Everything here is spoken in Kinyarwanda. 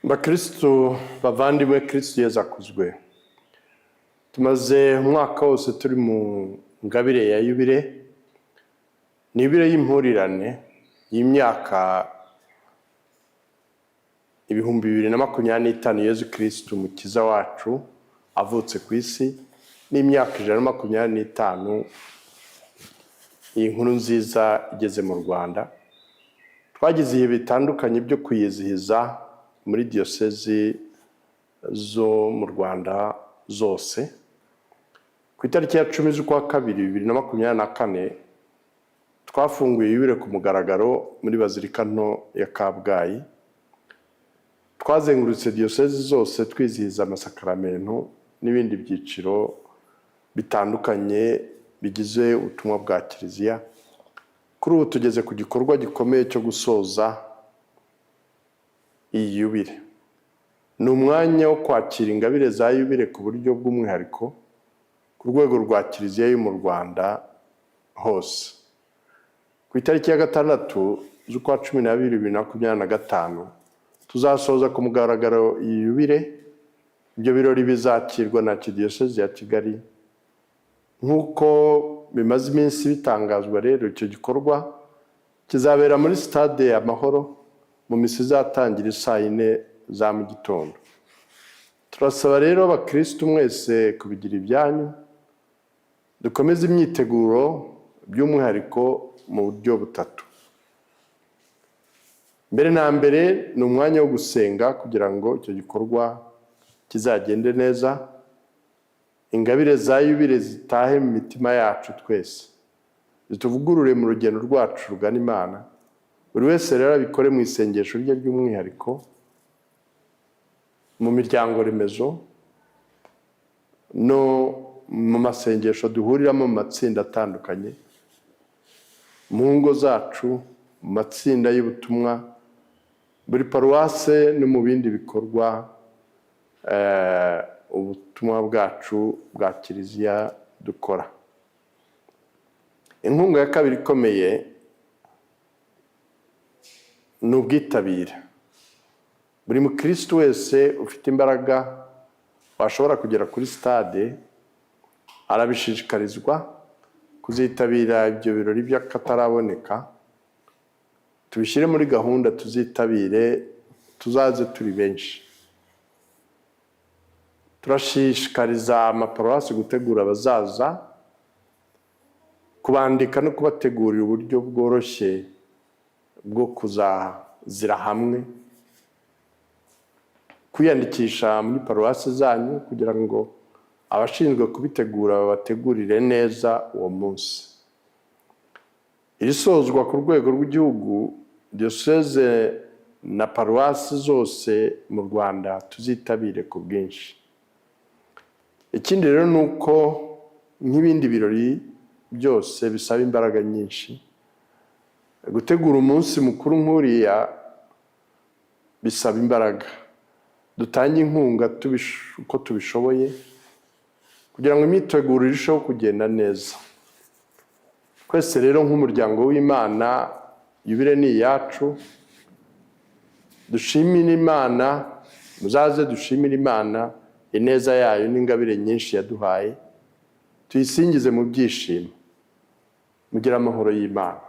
Bakristu bavandimwe, Kristu Yezu akuzwe. Tumaze umwaka wose turi mu ngabire ya yubile. Ni yubile y'impurirane y'imyaka 2025 Yezu Kristu Umukiza wacu avutse ku isi, n'imyaka 125 iyi nkuru nziza igeze mu Rwanda. Twagize ibihe bitandukanye byo kuyizihiza muri diyosezi zo mu Rwanda zose. Ku itariki ya 10 z'ukwa kabiri 2024, twafunguye yubile ku mugaragaro muri Bazilika nto ya Kabgayi. Twazengurutse diyosezi zose, twizihiza amasakaramentu n'ibindi byiciro bitandukanye bigize ubutumwa bwa Kiliziya. Kuri ubu tugeze ku gikorwa gikomeye cyo gusoza iyi yubile. Ni umwanya wo kwakira ingabire za yubile ku buryo bw'umwihariko ku rwego rwa Kiliziya yo mu Rwanda hose. Ku itariki ya 6 z'ukwa 12 2025, tuzasoza ku mugaragaro iyi yubile. Ibyo birori bizakirwa na Archidiyosezi ya Kigali nk'uko bimaze iminsi bitangazwa. Rero icyo gikorwa kizabera muri Sitade Amahoro mu misa izatangira isaa 4 za mu gitondo. Turasaba rero abakirisitu mwese kubigira ibyanyu, dukomeze imyiteguro by'umwihariko mu buryo butatu. Mbere na mbere, ni umwanya wo gusenga kugira ngo icyo gikorwa kizagende neza, ingabire za yubile zitahe mu mitima yacu twese, zituvugurure mu rugendo rwacu rugana Imana. Buri wese rero abikore mu isengesho rye ry'umwihariko, mu miryango remezo no mu masengesho duhuriramo mu matsinda atandukanye, mu ngo zacu, mu matsinda y'ubutumwa, buri paruwase no mu bindi bikorwa ubutumwa bwacu bwa Kiliziya dukora. Inkunga ya kabiri ikomeye ni ubwitabire. Buri mukirisitu wese ufite imbaraga washobora kugera kuri sitade arabishishikarizwa kuzitabira ibyo birori by'akataraboneka. Tubishyire muri gahunda, tuzitabire, tuzaze turi benshi. Turashishikariza amaparuwasi gutegura abazaza, kubandika no kubategurira uburyo bworoshye bwo kuzazira hamwe, kwiyandikisha muri paruwasi zanyu kugira ngo abashinzwe kubitegura babategurire neza uwo munsi. Iri sozwa ku rwego rw'igihugu, diyoseze na paruwasi zose mu Rwanda tuzitabire ku bwinshi. Ikindi rero ni uko nk'ibindi birori byose bisaba imbaraga nyinshi. Gutegura umunsi mukuru nk'uriya bisaba imbaraga. Dutange inkunga uko tubishoboye kugira ngo imyiteguro irusheho kugenda neza. Twese rero nk'umuryango w'Imana, yubile ni iyacu. Dushimire Imana, muzaze dushimire Imana ineza yayo n'ingabire nyinshi yaduhaye, tuyisingize mu byishimo. Mugire amahoro y'Imana.